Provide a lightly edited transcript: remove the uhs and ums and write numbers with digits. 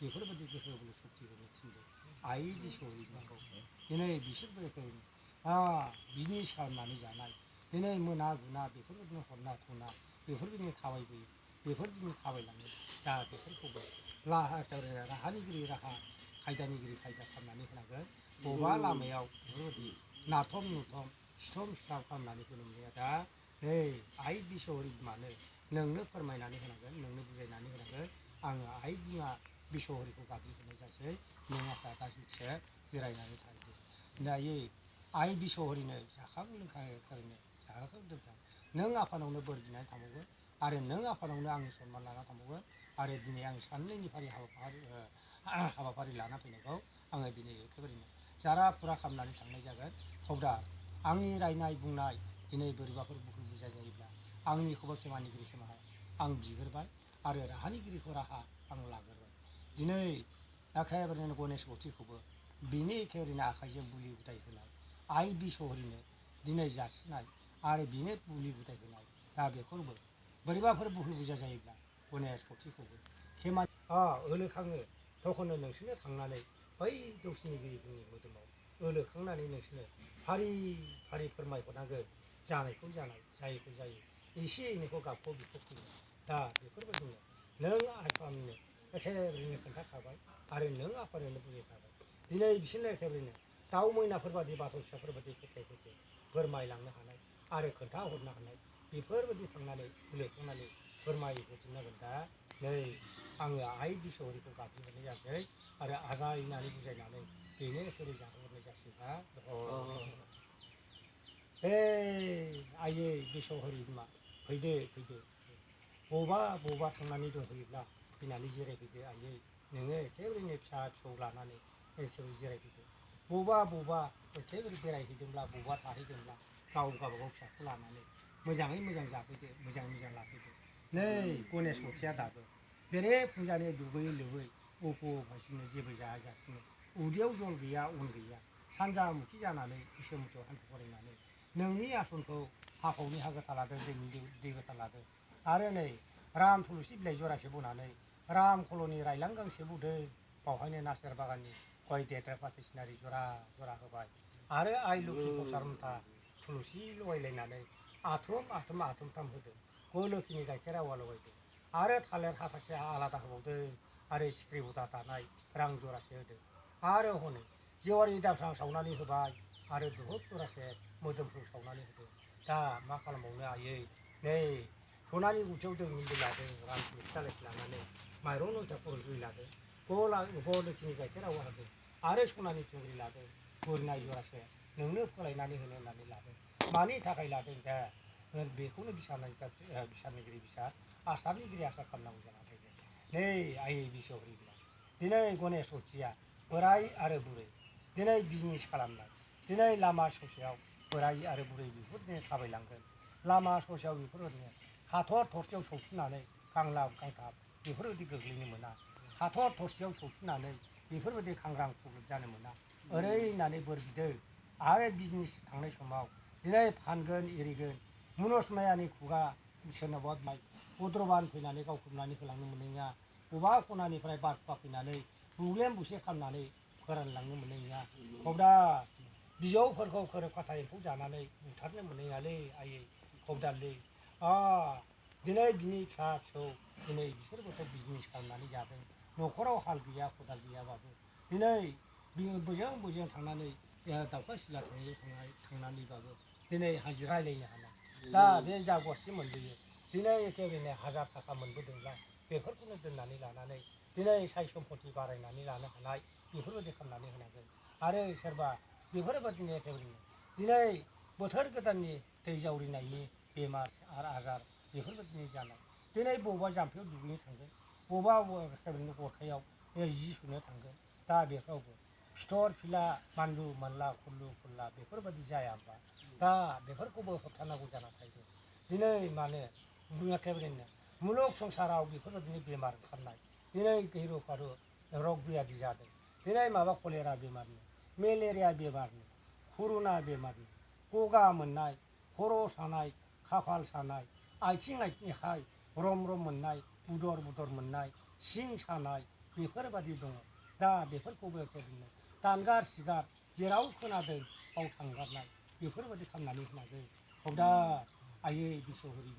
बेफोरबायदि गोहो बोलो सक्ति होनो थिनदों आइ बिसहरि बिमाखौ दिनै बिसोरबो बिजनेस खालामनानै जानाय दिनै मोना गुना बेफोरबायदिनो हरना थना बेफोरबायदिनो थाबायबोयो बेफोरबायदिनो थाबायलाङो दा बेफोरखौबो राहानिगिरि राहा खायदानिगिरि खायदा खालामनानै होनांगोन बबेबा लामायाव बेफोरबायदि नाथम नुथम सिथम सिथाम खालामनानै होनो मोननाया दा नै आइ बिसहरि बिमानो नोंनो फोरमायनानै होनांगोन नोंनो बुजायनानै होनांगोन आङो आइ बिमा बिसहरिखौ गाबज्रिहरनाय जासै नों आफा दा मिथिया जिरायनानै थादो दायो आइ बिसहरिनो जाखां लोंखां ओरैनो जाखां लोंखां नों आफानावनो बोर बिनानै थांबावगोन आरो नों आफानावनो आंनि सनमान लाना थांबावगोन आरो दिनै आं साननैनि फारि हाबाफारि लाना फैनायखौ आङो दिनै एखेबारेनो जारा फुरा खालामनानै थांनाय जागोन खौदार आंनि रायनाय बुंनाय दिनै बोरैबाफोर बुखु बुजा जायोब्ला आंनिखौबो खेमानिगिरि खेमा आं बिग्रोबाय आरो राहानिगिरिखौ राहा आं लाग्रोबाय दिनै एखेबारेनो गणेश गतिखौबो बिनि एखेबारेनो आखाइजों बुलि बुदाय होनाय आइ बिसहरिनो दिनै जासिनाय आरो बिनो बुलि बुदाय होनाय दा बेखौबो बोरैबाफोर बुहु बुजा जायोब्ला गणेश गतिखौबो खेमा ओलोखाङो तखनो नोंसोरनो थांनानै बै दौसिनिगिरिफोरनि मोदोमाव ओलोखांनानै नोंसोरनो फारि फारि फोरमायहरनांगोन जानायखौ जानाय जायैखौ जायो एसे एनैखौ गाबखौ बिखौ फैयो दा बेफोरबायदिनो नों आफानो एखेबारेनो खोन्थाखाबाय आरो नों आफानोनो बुजायखाबाय दिनै बिसोरनो एखेबारेनो दाउ मैनाफोरबादि बाथ' फिसाफोरबादि फेथे फेथे फोरमायलांनो हानाय आरो खोन्थाहरनो हानाय बेफोरबायदि थांनानै ओलोखांनानै फोरमायहरजोबनांगोन दा नै आङो आइ बिसहरिखौ गाबज्रिहरनाय जासै आरो आजायनानै बुजायनानै बेनो एखेबारे जाहोहरनाय जासै दा हे आइयै बिसहरि बिमा फैदो फैदो बबा थांनानै दंहैयोब्ला फैनानै जिरायफैदो आइयै नोङो एखेबारेनो फिसा फिसौ लानानै एखेबारे जिरायफैदो बबा एखेबारे बेरायहैदोंब्ला बबा थाहैदोंब्ला गाव गावबागाव फिसाखौ लानानै मोजाङै मोजां जाफैदो मोजाङै मोजां लाफैदो नै गणेश गतिया दाबो बेरे फुंजानि दुगैयै लोबै अफहायसिनो जेबो जायाजासिनो उदैयाव जल गैया अन गैया सानजामुखि जानानै गोसो मुथु हान्थु फरायनानै नोंनि आसनखौ हाफावनि हा गोथा लादों दै गोथा लादों आरो नै राम थुलुसि बिलाइ जरासे बनानै राम खल'नि रायलां गांसे बौदों बावहायनो नासेर बागाननि गय देदे फाथै सिनारि जरा जरा होबाय आरो आइ लोखि प्रसाद मुथा थुलुसि लगायलायनानै आथुम आथुम आथुमथाम होदों गय लोखिनि गाइखेर आवा लगायदों आरो थालिर हाथासे आलादा होबावदों आरो सिख्रि बुदा दानाय रां जरासे होदों आरो हनै जेवारि दाबस्रां सावनानै होबाय आरो धुप जरासे मोदोमफ्रु सावनानै होदों दा मा खालामबावनो आयै नै सनानि गुथियाव दै मिन्दै लादों राम थुलुसि दालायसे लानानै माइरं नयथा खर' दै लादों गय लोखिनि गाइखेर आवा होदों आरो सनानि थुंग्रि लादों बोरनाय जरासे नोंनो फोलायनानै होनो होननानै लादों मानि थाखाय लादों दा बेखौनो बिसारनिगिरि बिसार आसारनिगिरि आसार खालामनांगौ जानानै फैदों नै आइ बिसहरि दिनै गणेश गतिया बोराय आरो बुरै दिनै बिजनेस खालामनाय दिनै लामा ससेयाव बोराय आरो बुरै बेफोरबायदिनो थाबायलांगोन लामा ससेयाव बेफोरबायदिनो हाथर थरसेयाव सौथुनानै गांलाब गांथाब बेफोरबायदि गोग्लैनो मोना हाथर थरसेयाव सौथुनानै बेफोरबायदि खांग्रां खुग्लुब जानो मोना ओरै होननानै बोर बिदों आरो बिजनेस थांनाय समाव दिनै फानगोन एरिगोन मुनुस मायानि खुगा सोरनावबा बिनाय भद्रबान फैनानै गावख्रुबनानै होलांनो मोननाय नङा बबेबा खनानिफ्राय बारखुवा फैनानै बुग्लेम बुसे खालामनानै फोरानलांनो मोननाय नङा खौदा बिजौफोरखौ खोरोब खाथा एम्फौ जानानै बुथारनो मोननाय नङालै आयै खौदालै दिनै बिनि फिसा फिसौ दिनै बिसोरबोथ' बिजनेस खालामनानै जादों न'खराव हाल गैया खदाल गैयाबाबो दिनै बोजों थांनानै दाउखा सिला थांनानैबाबो दिनै हाजिरा रायलायनो हानाय दा बे जा गरसे मोनबोयो दिनै एखेबारे 1000 थाखा मोनबोदोंब्ला बेफोरखौनो दोननानै लानानै दिनै साय सम्पति बारायनानै लानो हानाय बेफोरबायदि खालामनानै होनांगोन आरो सोरबा बेफोरबायदिनो एखेबारे दिनै बोथोर गोदाननि दै जावरिनायनि बेमार आजार बेफोरबायदिनो जानाय दिनै बबेबा जाम्फैयाव दुगैनो थांगोन बबेबा एखेबारे गरखायाव जि सुनो थांगोन दा बेफ्रावबो फिथर फिला मानलु मानला खुरलु खुरला बेफोरबायदि जाया होमबा दा बेफोरखौबो होबथानांगौ जाना फैदों दिनै मानो एखेबारेनो मुलुग संसाराव बेफोरबायदिनो बेमार ओंखारनाय दिनै गिरु फारु रग बियादि जादों दिनै माबा कलेरा बेमारनो मेलेरिया बेमारनो कर'ना बेमारनो गगा मोननाय खर' सानाय खाफाल सानाय आथिं आखाइ रम रम मोननाय बुदर बुदर मोननाय सिं सानाय बेफोरबादि दङ दा बेफोरखौबो ओरैनो दानगार सिगार जेराव खोनादों बाव थांगारनाय बेफोरबादि खालामनानै होनांगौ हौदा आयै बिस'हरि